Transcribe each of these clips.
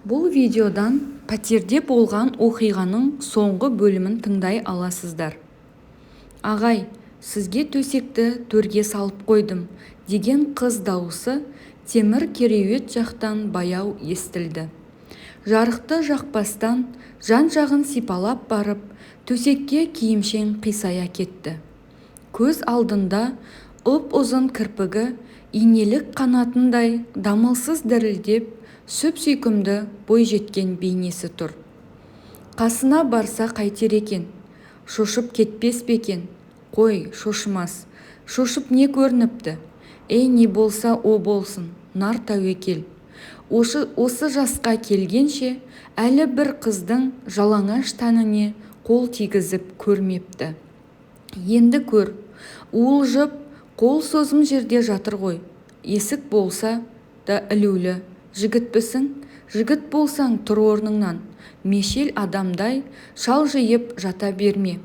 Бұл видеодан пәтерде болған оқиғаның соңғы бөлімін тыңдай аласыздар. Ағай, сізге төсекті төрге салып қойдым, деген қыз дауысы темір кереует жақтан баяу естілді. Жарықты жақпастан жан-жағын сипалап барып, төсекке киімшең қисая кетті. Көз алдында ұп-ұзын кірпігі инелік қанатындай дамылсыз дірілдеп, сүп-сүйкімді бойжеткен бейнесі тұр. Қасына барса қайтер екен? Шошып кетпес пе екен? Қой, шошымас. Шошып не көрініпті? Ей, не болса о болсын, нар тәуекел. Осы жасқа келгенше әлі бір қыздың жалаңаш тәніне қол тигізіп көрмепті. Енді көр, уылжып, қол созым жерде жатыр ғой. Есік болса да ілулі. Жігітпісің? Жігіт болсаң тұр орныңнан. Мешел адамдай шалжиып жата берме.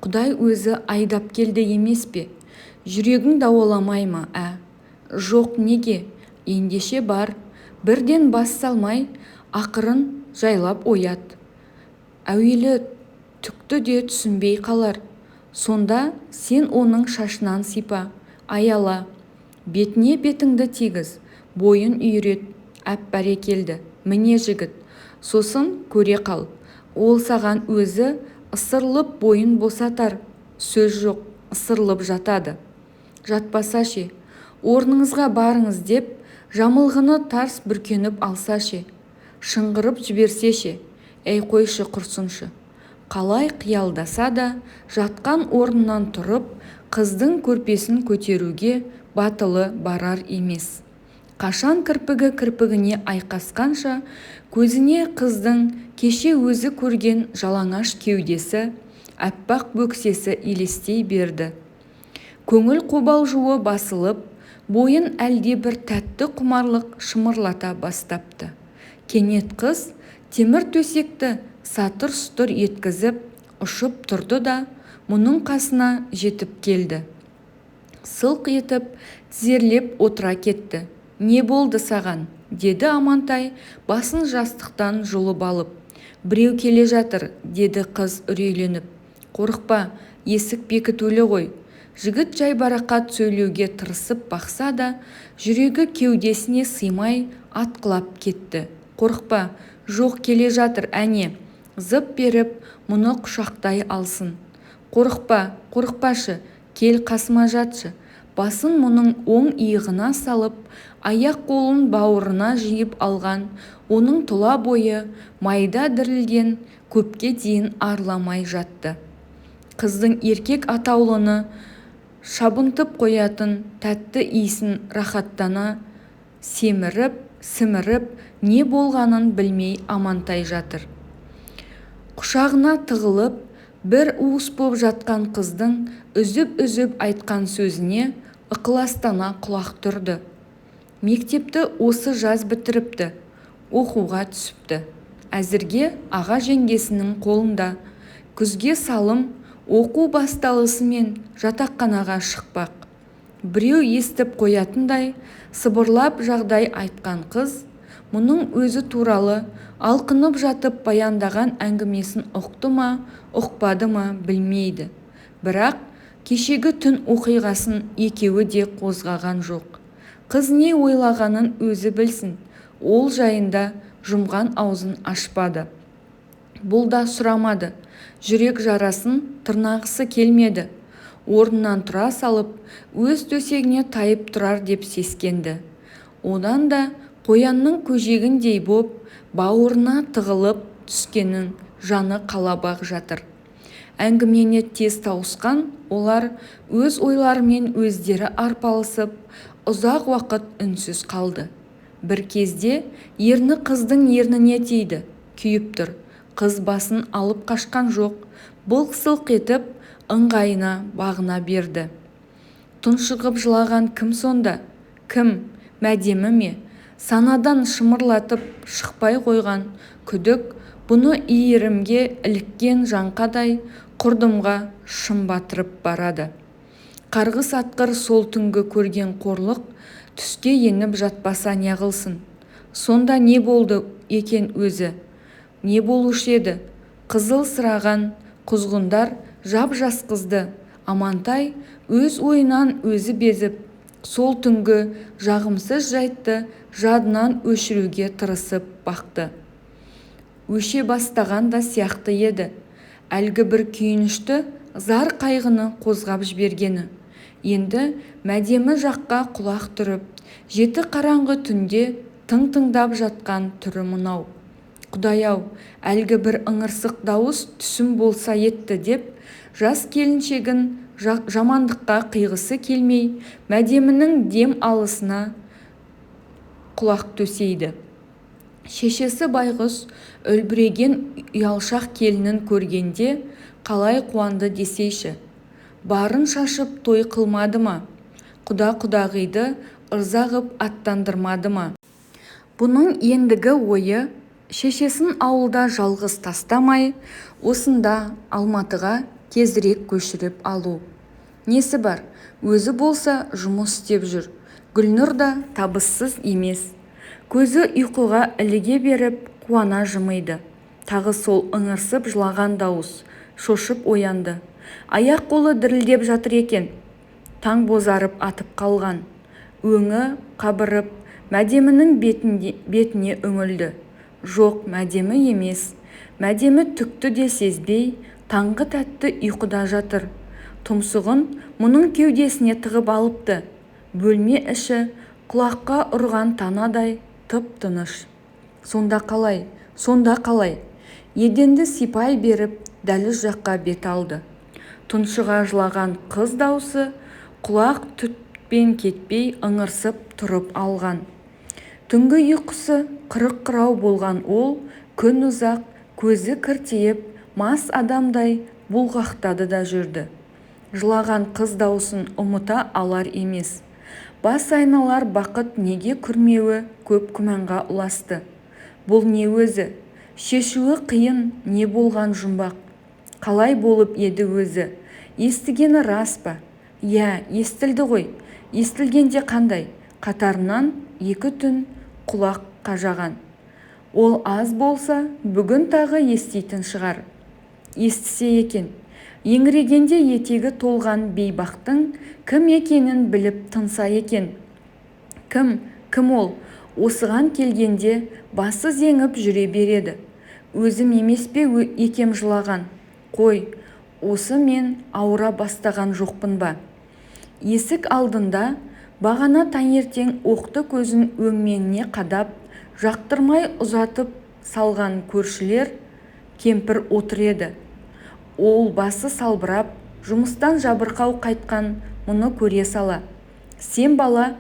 Құдай өзі айдап келді емес пе? Жүрегің дауаламай ма, ә? Жоқ, неге? Ендеше бар. Бірден бас салмай, ақырын жайлап оят. Әуелі түкті де түсінбей қалар. Сонда сен оның шашынан сипа, аяла. Бетіне бетіңді тигіз, бойын үйрет. Әп бәрекелді, міне жігіт. Сосын көре қал. Ол саған өзі ысырылып бойын босатар. Сөз жоқ, ысырылып жатады. Жатпаса ше, орныңызға барыңыз деп, жамылғыны тарс бүркеніп алса ше, шыңғырып жіберсе ше, әй қойшы құрсыншы. Қалай қиялдаса да, жатқан орнынан тұрып, қыздың көрпесін көтеруге батылы барар емес. Қашан кірпігі кірпігіне айқасқанша көзіне қыздың кеше өзі көрген жалаңаш кеудесі, аппақ бөксесі елестей берді. Көңіл қобалжуы басылып, бойын әлдебір тәтті құмарлық шымырлата бастапты. Кенет қыз темір төсекті сатыр-сұтыр еткізіп, ұшып тұрды да, мұның қасына жетіп келді. Сылқ етіп, тізерлеп отыра кетті. Не болды саған? Деді Амантай басын жастықтан жұлып алып. Біреу келе жатыр, деді қыз үрейленіп. Қорықпа, есік бекітулі ғой. Жігіт жайбарақат сөйлеуге тырысып бақса да, жүрегі кеудесіне сыймай атқылап кетті. Қорықпа, жоқ келе жатыр, әне. Зып беріп, мұны құшақтай алсын. Қорықпа, қорықпашы, кел қасыма жатшы. Басын мұның оң иығына салып, аяқ қолын бауырына жиып алған оның тұла бойы майда дірілден көпке дейін арыла жатты. Қыздың еркек атаулыны шабынтып қоятын тәтті иісін рахаттана семіріп, сіміріп, не болғанын білмей Амантай жатыр. Құшағына тығылып, бір уыс боп жатқан қыздың үзіп-үзіп айтқан сөзіне ықыластана құлақ түрді. Мектепті осы жаз бітіріпті, оқуға түсіпті. Әзірге аға жеңгесінің қолында. Күзге салым оқу басталысымен жатақханаға шықпақ. Біреу естіп қоятындай сыбырлап жағдай айтқан қыз, мұның өзі туралы алқынып жатып баяндаған әңгімесін ұқты ма, ұқпады ма білмейді. Бірақ кешегі түн оқиғасын екеуі де қозғаған жоқ. Қыз не ойлағанын өзі білсін, ол жайында жұмған аузын ашпады. Бұл да сұрамады, жүрек жарасын тырнағысы келмеді. Орнынан тұра салып, өз төсегіне тайып тұрар деп сескенді. Одан да қоянның көжегіндей боп, бауырына тығылып түскенін жаны қалап-ақ жатыр. Әңгімені тез тауысқан олар өз ойларымен өздері арпалысып, ұзақ уақыт үнсіз қалды. Бір кезде ерні қыздың ерніне тиді, күйіп тұр. Қыз басын алып қашқан жоқ, былқ-сылқ етіп, ыңғайына бағына берді. Тұншығып жылаған кім сонда? Кім? Мәдемі ме? Санадан шымырлатып шықпай қойған күдік бұны иірімге іліккен жаңқадай құрдымға шым батырып барады. Қарғыс атқыр сол түнгі көрген қорлық түске еніп жатпаса неғылсын? Сонда не болды екен өзі? Не болушы еді? Қызылсыраған құзғындар жап-жас қызды. Амантай өз ойынан өзі безіп, сол түнгі жағымсыз жайтты жадынан өшіруге тырысып бақты. Өше бастаған да сияқты еді. Әлгі бір күйінішті зар қайғыны қозғап жібергені. Енді Мәдемі жаққа құлақ түріп, жеті қараңғы түнде тың тыңдап жатқан түрі мынау. Құдай-ау, әлгі бір ыңырсық дауыс түсім болса етті деп, жас келіншегін жамандыққа қиғысы келмей, Мәдемінің дем алысына құлақ төсейді. Шешесі байғұс үлбіреген ұялшақ келінін көргенде қалай қуанды десейші. Барын шашып той қылмады ма? Құда-құдағиды ырза ғып аттандырмады ма? Бұның ендігі ойы шешесін ауылда жалғыз тастамай, осында Алматыға тезірек көшіріп алу. Несі бар, өзі болса жұмыс істеп жүр. Гүлнұр да табыссыз емес. Көзі ұйқыға іліге беріп, қуана жымиды. Тағы сол ыңырсып жылаған дауыс. Шошып оянды. Аяқ-қолы дірілдеп жатыр екен. Таң бозарып атып қалған. Өңі қабарып, Мәдемінің бетіне үңілді. Жоқ, Мәдемі емес. Мәдемі түкті де сезбей, таңғы тәтті ұйқыда жатыр. Тұмсығын мұның кеудесіне тығып алыпты. Бөлме іші құлаққа ұрған танадай тып-тыныш. Сонда қалай, сонда қалай? Еденді сипай беріп, дәліз жаққа бет алды. Тұншыға жылаған қыз даусы құлақ түтпен кетпей ыңырсып тұрып алған. Түнгі ұйқысы қырық қырау болған ол күн ұзақ көзі кіртиіп, мас адамдай бұлғақтады да жүрді. Жылаған қыз даусын ұмыта алар емес. Бас айналар бақыт неге күрмеуі көп күмәнға ұласты. Бұл не өзі? Шешуі қиын не болған жұмбақ? Қалай болып еді өзі? Естігені рас па? Иә, естілді ғой. Естілгенде қандай? Қатарынан 2 түн құлақ қажаған. Ол аз болса, бүгін тағы еститін шығар. Естісе екен. Еңірегенде етегі толған бейбақтың кім екенін біліп тынса екен. Кім, кім ол? Осыған келгенде басы зеңіп жүре береді. Өзім емес пе екем жылаған? Қой, осы мен ауыра бастаған жоқпын ба? Есік алдында бағана таңертең оқты көзін өңменіне қадап, жақтырмай ұзатып салған көршілер кемпір отыр еді. Ол басы салбырап, жұмыстан жабырқау қайтқан мұны көре сала. Сен бала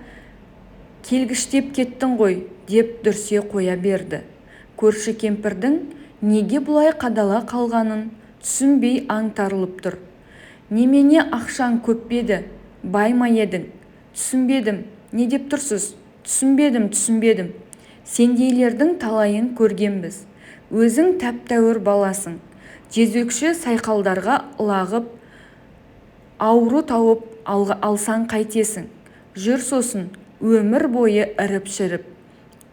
келгіштеп кеттің ғой, деп дүрсе қоя берді. Көрші кемпірдің неге бұлай қадала қалғанын түсінбей аңтарылып тұр. Немене ақшаң көп пе еді, бай ма едің? Түсінбедім, не деп тұрсыз? Түсінбедім, түсінбедім. Сендейлердің талайын көргенбіз. Өзің тәп-тәуір баласың. Жезөкші сайқалдарға ылағып, ауру тауып алсаң қайтесің? Жүр сосын, өмір бойы іріп-шіріп.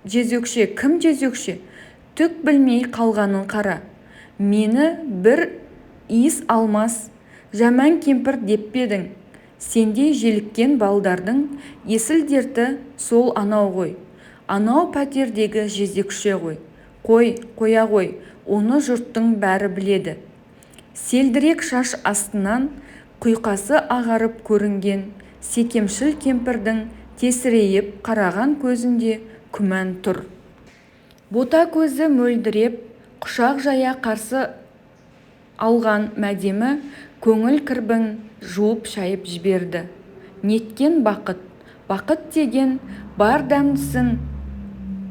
Жезөкше, кім жезөкше? Түк білмей қалғанын қара. Мені бір иіс алмас, жаман кемпір деп пе едің? Сендей желіккен балдардың есіл дерті сол анау ғой. Анау пәтердегі жезөкше ғой. Қой, қоя ғой, оны жұрттың бәрі біледі. Селдірек шаш астынан құйқасы ағарып көрінген секемшіл кемпірдің тесірейіп қараған көзінде күмән тұр. Бота көзі мөлдіреп, құшақ жая қарсы алған Мәдемі көңіл кірбің жуып шайып жіберді. Неткен бақыт? Бақыт деген бар дәмдісін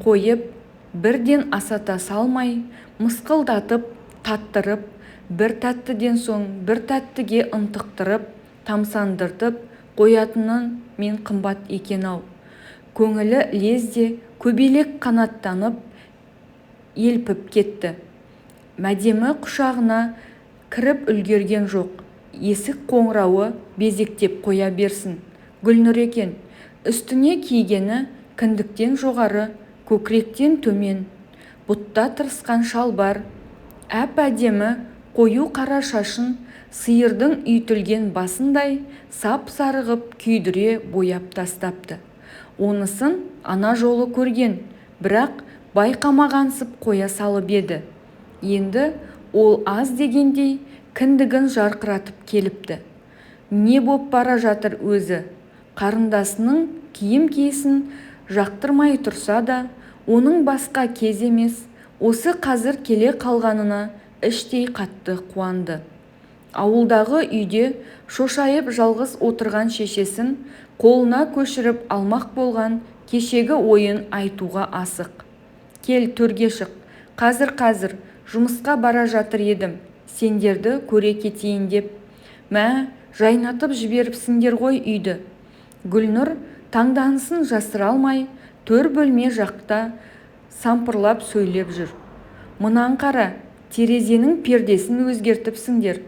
қойып, бірден асата салмай, мысқылдатып, таттырып, бір тәттіден соң бір тәттіге ынтықтырып, тамсандыртып қоятыны мен қымбат екен-ау. Көңілі лезде көбелек қанаттанып, елпіп кетті. Мәдемі құшағына кіріп үлгерген жоқ. Есік қоңырауы безектеп қоя берсін. Гүлнұр екен. Үстіне кигені кіндіктен жоғары Көкіректен төмен, бұтта тырысқан шалбар. Әп-әдемі қою қара шашын сиырдың үйітілген басындай сап-сары ғып күйдіре бояп тастапты. Онысын ана жолы көрген, бірақ байқамағансып қоя салып еді. Енді ол аз дегендей кіндігін жарқыратып келіпті. Не боп бара жатыр өзі? Қарындасының киім киісін жақтырмай тұрса да, оның басқа кез емес, осы қазір келе қалғанына іштей қатты қуанды. Ауылдағы үйде шошайып жалғыз отырған шешесін қолына көшіріп алмақ болған кешегі ойын айтуға асық. Кел, төрге шық. Қазір-қазір, жұмысқа бара жатыр едім, сендерді көре кетейін деп. Мә, жайнатып жіберіпсіңдер ғой үйді. Гүлнұр таңданысын жасыра алмай, төр бөлме жақта сампырлап сөйлеп жүр. Мынан қара, терезенің пердесін өзгертіпсіңдер.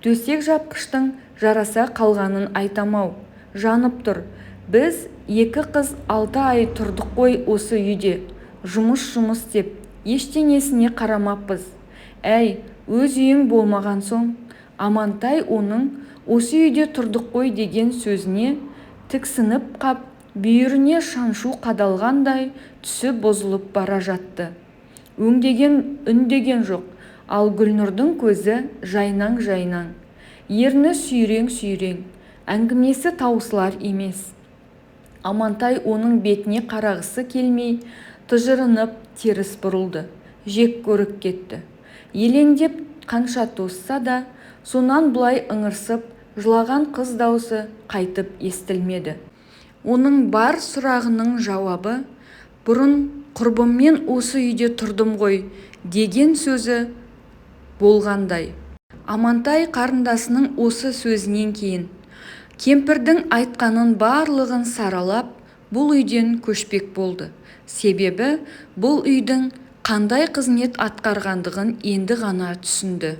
Төсек жапқыштың жараса қалғанын айтам-ау, жанып тұр. Біз екі қыз 6 ай тұрдық қой осы үйде. Жұмыс-жұмыс деп, ештеңесіне қарамаппыз. Әй, өз үйің болмаған соң. Амантай оның осы үйде тұрдық қой деген сөзіне тіксініп қап, бүйіріне шаншу қадалғандай түсі бұзылып бара жатты. Өңдеген үндеген жоқ, ал Гүлнұрдың көзі жайнаң-жайнаң, ерні сүйрең-сүйрең, әңгімесі таусылар емес. Амантай оның бетіне қарағысы келмей, тыжырынып теріс бұрылды. Жек көріп кетті. Елеңдеп қанша тосса да, сонан бұлай ыңырсып жылаған қыз даусы қайтып естілмеді. Оның бар сұрағының жауабы бұрын құрбыммен осы үйде тұрдым ғой деген сөзі болғандай. Амантай қарындасының осы сөзінен кейін кемпірдің айтқанын барлығын саралап, бұл үйден көшпек болды. Себебі бұл үйдің қандай қызмет атқарғандығын енді ғана түсінді.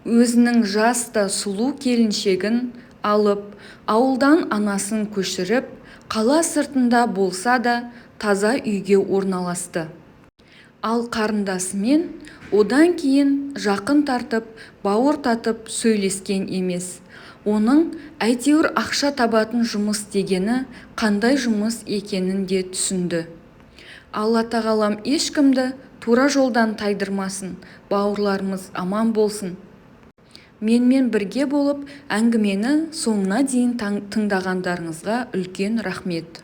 Өзінің жас та сұлу келіншегін алып, ауылдан анасын көшіріп, қала сыртында болса да таза үйге орналасты. Ал қарындасымен одан кейін жақын тартып, бауыр татып сөйлескен емес. Оның әйтеуір ақша табатын жұмыс дегені қандай жұмыс екенін де түсінді. Алла тағалам ешкімді тура жолдан тайдырмасын, бауырларымыз аман болсын. Менімен бірге болып, әңгімені соңына дейін тыңдағандарыңызға үлкен рахмет.